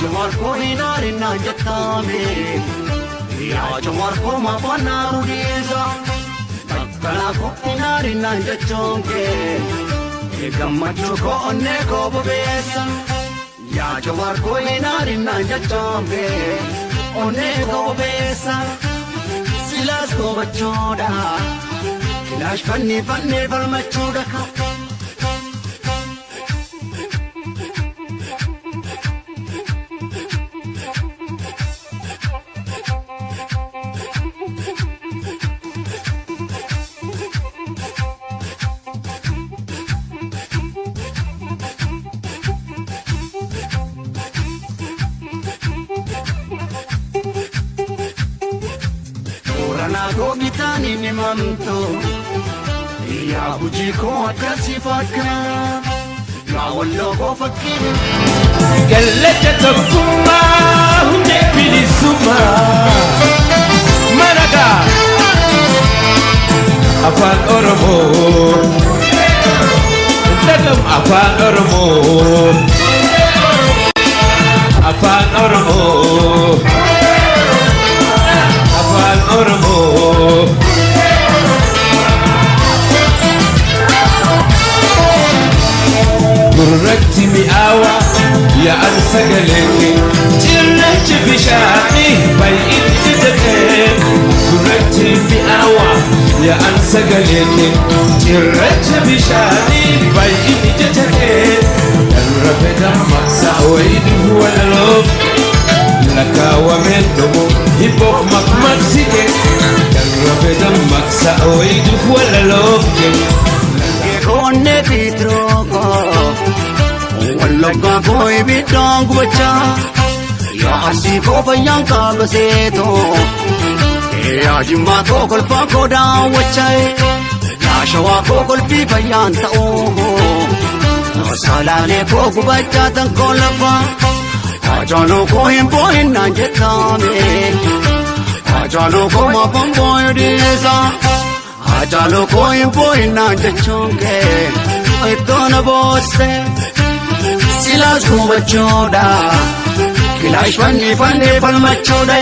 Jawaar koo hin aarinaan jettaame. Yaa Jawaar koo maafannaa rudiisa. Baqqalaa koo hin aarinaan jechuun kee. Gammachuu koo onnee koo bobeessa. Yaa Jawaar koo hin aarinaan jechuun kee. Onnee koo bobeessa. Silaas gobachuudha. Kilaash fannii fannee falmachuudha. Booranaa koo bitaan hin himamtu. Yaa Gujii koo akkasii fakkaata. Yaa Walloo koo fakkiin. Kallacha tokkummaa, hundee bilisummaa, maragaa Afaan Oromoo, Dagam Afaan Oromoo, Afaan Oromoo, Afaan Oromoo. Gurratti mi'aawaa yaa'an sagalee kee, cirrachi bishaanii baay'inni ija kee. Gurratti mi'aawaa yaa'an sagalee kee, cirracha bishaanii baay'inni ija kee. Darrafe dammaqsa wayiduu walaloof lakkaawwameen dhumu hibboof maqmaqsi kee. Darrafe dammaqsa wayiduu walaloof kee. Onnee fiitiroo koo Wallaggaa koo ibiddaan gubachaa. Yaa Arsii koo fayyaan kaaba seetoo. Yaa Jimmaa koo kolfaa koo daawwachaa. Yaa Shawaa koo kolfii fayyaan ta'uu. Salaalee koo gubachaa tan koo lafaa. Haacaaluu koo hin boo'in naan jettaame. Haacaaluu koo maafan boo'u dhiisa. Haacaaluu koo hin boo'in naan jechuun kee iddoo na boosse. Silaas gubachuudha. Kilaash fannii fannee falmachuudha.